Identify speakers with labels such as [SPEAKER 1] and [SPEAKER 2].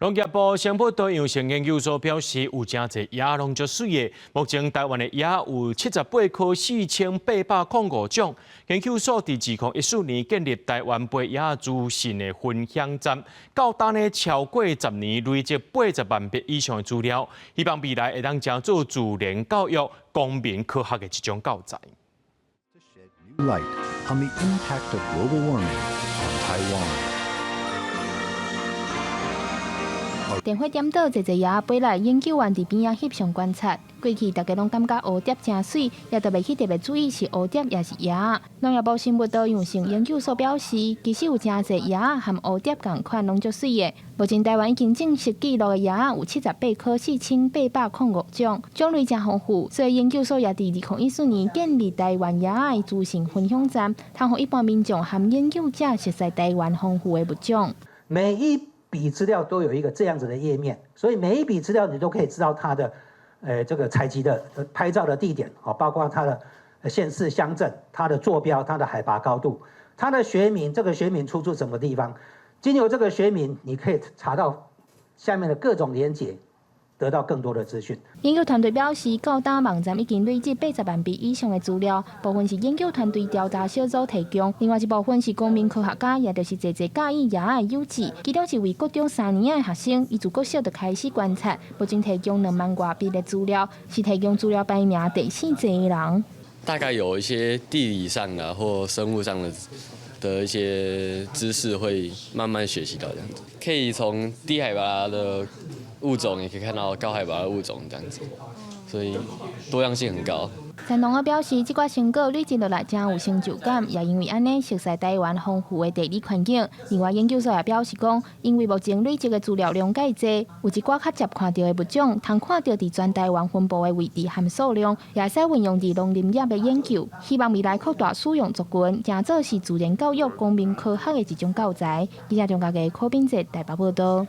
[SPEAKER 1] 農業部生物多樣性研究所表示，有誠濟鷗攏足媠的。目前台灣的鷗有78科4805種。研究所佇2014年建立台灣飛鷗資訊的分享站，到今呢超過10年累積80萬筆以上的資料，希望未來會當成做自然教育、公民科學的一種教材。
[SPEAKER 2] Light on the impact of global warming on Taiwan.
[SPEAKER 3] 電火點到，濟濟鷗飛來，研究員佇邊仔翕相觀察。過去大家攏感覺蝴蝶誠媠，也特袂去特別注意是蝴蝶抑是鷗。農業部生物多樣性研究所表示，其實有誠濟鷗和蝴蝶仝款攏足媠的。目前台灣已經正式記錄的鷗有78科4805種，種類誠豐富。所以研究所也佇2014年建立台灣鷗的資訊分享站，通予一般民眾和研究者熟悉台灣豐富的物種。
[SPEAKER 4] 每一筆資料都有一個這樣子的頁面，所以每一筆資料你都可以知道它的，這個採集的拍照的地點，包括它的縣市鄉鎮、它的坐標、它的海拔高度、它的學名，這個學名出處什麼地方，經由這個學名，你可以查到下面的各種連結，得到更多的資訊。
[SPEAKER 3] 研究團隊表示，到今網站已經累積80萬筆以上的資料，部分是研究團隊調查小組提供，另外一部分是公民科學家，也就是濟濟佮意鷗的有志。其中一位國中三年的學生，伊自國小就開始觀察，目前提供2萬外筆的資料，是提供資料排名第四濟的人。
[SPEAKER 5] 大概有一些地理上的或生物上的一些知識，會慢慢學習到這樣子，可以從低海拔的物種也可以看到高海拔的物種，這樣子，所以多樣性很高。
[SPEAKER 3] 陳同學表示，這寡成果累積落來，誠有成就感，也因為按呢熟悉台灣豐富的地理環境。另外，研究所也表示講，因為目前累積的資料量蓋濟，有一寡較捷看著的物種，通看著佇全台灣分布的位置和數量，也會使運用佇農林業的研究。希望未來擴大使用族群，誠做是自然教育、公民科學的一種教材。記者張家傑、柯斌哲台北報道。